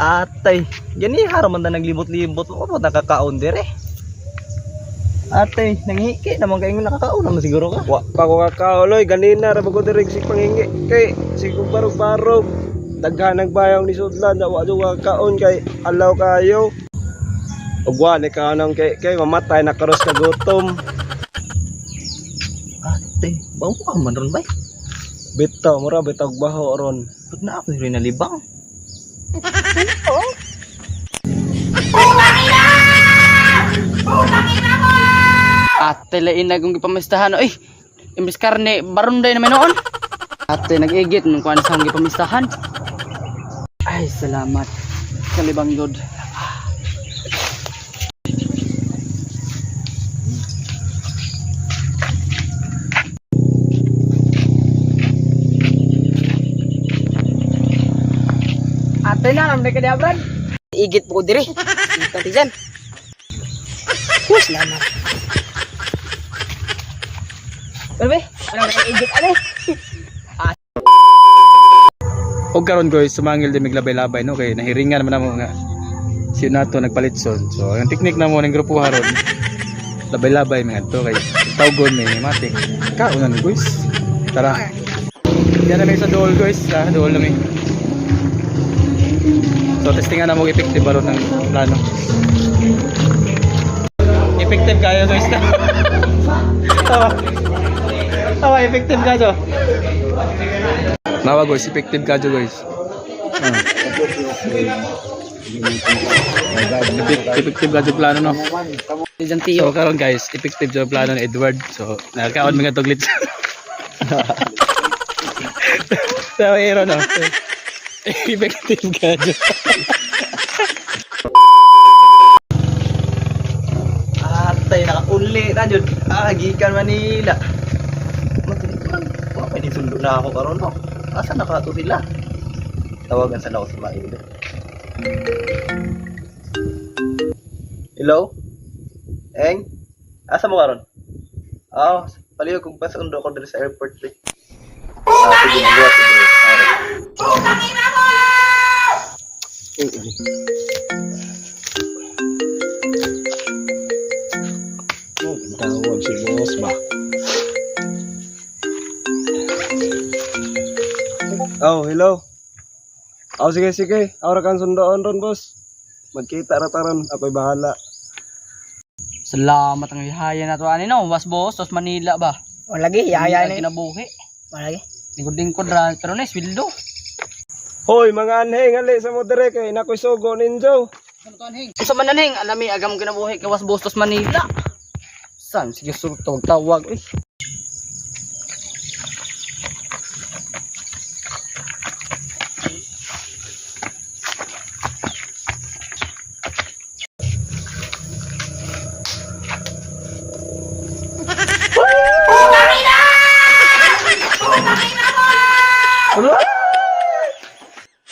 Atay, gani haraman na naglibot-libot mo pa nakakaon dire. Atay, nanghiki naman kayo nakakaon naman siguro ka. Wa pa ko kakauloy, ganina ra ba ko diri sig pangingi kay sigog barog-barog. Daghan ang bayang ni sudlan na wa jud kakaon kay alaw kayo. Ug wa ni kaon kay kay mamatay na karos ka gutom. Atay, bawo ka man ron bay. Bitaw mura bitaw baho ron. Pag na ako rin nalibang. Ate lain na kong gipamistahan oy. Imbis karne barunday naman noon. Ate nag-igit nung kuan sa akong gipamistahan. Ay, salamat. Kalibang yod. Ate na, ramday ka di Brad. Igit po ko diri. Itang tiyan. Oh, salamat. Bebe, ano na igit ane? Og karon guys, sumangil din miglabay-labay no kay nahiringan man namo nga si nato nagpalitson. So ang teknik namo ng grupo haron labay-labay mga to kay tawgon may matik. Kaon na ni guys. Tara. Yan na may sa dool guys, sa dool na may. So testingan na mo effective ba ron ng plano. Effective kayo guys. Tawa. Tawa, effective kayo. Nawa guys, effective kayo guys. Ah. Effective ka yung plano no. Diyan tiyo. So karon guys, effective yung plano ni Edward. So nakakaon mga tuglit. So hero no. Effective ka dyan. Atay, nakauli na jud. Ah, gikan Manila. Matuloy. Wa pa ni sundo na ako karon no. Asa na ka to sila? Tawagan sa ako si Mail. Hello? Eng? Asa mo karon? Ah, palihog kung pasundo ko diri sa airport pre. Ah, sige, magluwat siguro. Alright. Oh, tawag si boss ba. Oh, hello. Oh, sige sige. Awra kang sundoon ron, boss. Magkita ra taron, ako'y bahala. Salamat ang ihaya na to ani no. Was boss, tos Manila ba? O lagi, yaya Ang ni. kinabuhi. O lagi. Lingkod-lingkod ra pero na sweldo. Hoy, mga anhing, ali sa mo dire kay nakoy sugo ninyo. Unsa man naning alami agam kinabuhi kay was boss tos Manila. San sige sur tawag tawag eh.